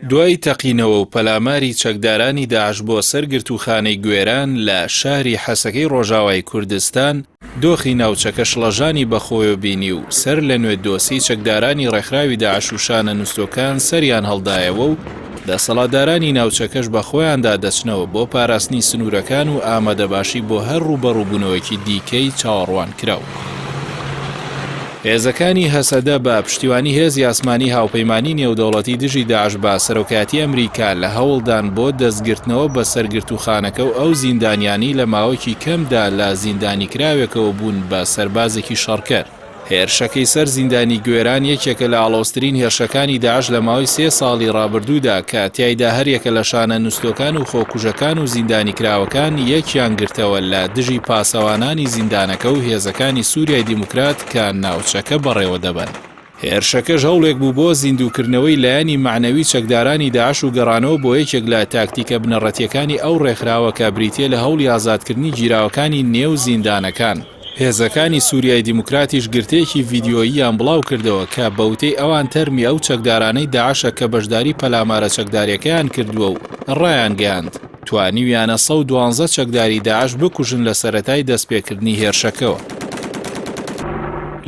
دوای تەقینەوە و پەلاماری چەکدارانی داعش بۆ سەر گرتووخانەی گوێران لە شاری حەسەکەی ڕۆژاوای کوردستان، دۆخی ناوچەکە شڵەژانی بەخۆیەوە بینی و سەر لە نوێ دۆسیەی چەکدارانی ڕێکخراوی داعش و شانە نوستۆکان سەریان هەڵدایەوە و دەسەڵاتدارانی ناوچەکەش بە خۆیاندا دەچنەوە بۆ پاراستنی سنوورەکان و ئامادەباشی بۆ هەر ڕووبەڕووبوونەوەکی دیکەی چاوەڕوانکراو. هێزەکانی هەسەدە بە پشتیوانی هێزی ئاسمانی هاوپەیمانی نێودەوڵەتی دژی داعش بە سەرۆکایەتی ئەمریکا لە هەوڵدان بۆ دەستگرتنەوە بەسەر گرتووخانەکە و ئەو زیندانیانەی لە ماوەکی کەمدا لە زیندانیکراوێکەوە بوون بە سەربازێکی شەڕکەر. هێرشەکەی سەر زیندانی گوێران یەکێکە لە ئاڵۆزترین هێرشەکانی داعش لە ماوەی سێ ساڵی ڕابردوودا کە تیایدا هەریەکە لە شانە نوستۆکان و خۆکوژەکان و زیندانیکراوەکان یەکیان گرتەوە لە دژی پاسەوانانی زیندانەکە و هێزەکانی سوریای دیموکرات کە ناوچەکە بەڕێوەدەبەن. هێرشەکەش هەوڵێک بوو بۆ زیندووکردنەوەی لایەنی مەعنەوی چەکدارانی داعش و گەڕانەوە بۆ یەکێک لە تاکتیکە بنەڕەتییەکانی ئەو ڕێکخراوە کە بریتییە لە هەوڵی ئازادکردنی گیراوەکانی نێو زیندانەکان. هێزەکانی سوریای دیموکراتیش گرتەیەکی ڤیدیۆییان بڵاوکردەوە کە بەوتەی ئەوان تەرمی ئەو چەکدارانەی داعشە کە بەشداری پەلامارە چەکدارییەکەیان کردووە و ڕایانگەیاند، توانیویانە 112 چەکداری داعش بکوژن لە سەرەتای دەستپێکردنی هێرشەکەوە.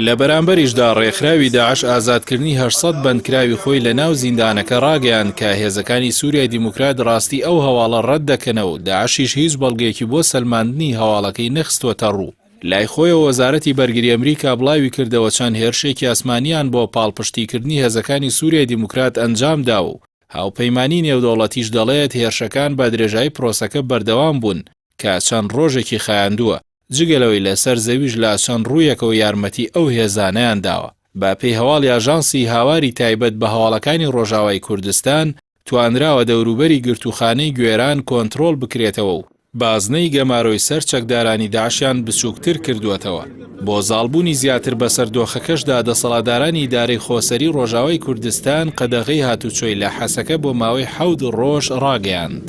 لە بەرامبەریشدا ڕێکخراوی داعش ئازادکردنی 800 بەندکراوی خۆی لە ناو زیندانەکە ڕاگەیاند کە هێزەکانی سوریای دیموکرات ڕاستی ئەو هەواڵە ڕەت دەکەنەوە و داعشیش هیچ بەڵگەیەکی بۆ سەلماندنی هەواڵەکەی نەخستووەتەڕوو. لای خۆیەوە وەزارەتی بەرگری ئەمریکا بڵاویکردەوە چەند هێرشێکی ئاسمانیان بۆ پاڵپشتیکردنی هێزەکانی سوریای دیموکرات ئەنجامداوە و هاوپەیمانیی نێودەوڵەتیش دەڵێت هێرشەکان بە درێژایی پرۆسەکە بەردەوام بوون کە چەند ڕۆژێکی خایاندووە، جگە لەوەی لەسەر زەویش لە چەند ڕوویەکەوە یارمەتی ئەو هێزانەیان داوە. بە پێی هەواڵی ئاژانسی هاواری تایبەت بە هەواڵەکانی ڕۆژاوای کوردستان، توانراوە دەوروبەری گرتووخانەی گوێران کۆنترۆڵ بکرێتەوە و بازنەی گەمارۆی سەر چەکدارانی داعشیان بچووکتر کردووەتەوە. بۆ زاڵبوونی زیاتر بەسەر دۆخەکەشدا دەسەڵاتدارانی ئیدارەی خۆسەری ڕۆژاوای کوردستان قەدەغەی هاتوچۆی لە حەسەکە بۆ ماوەی حەوت ڕۆژ ڕاگەیاند.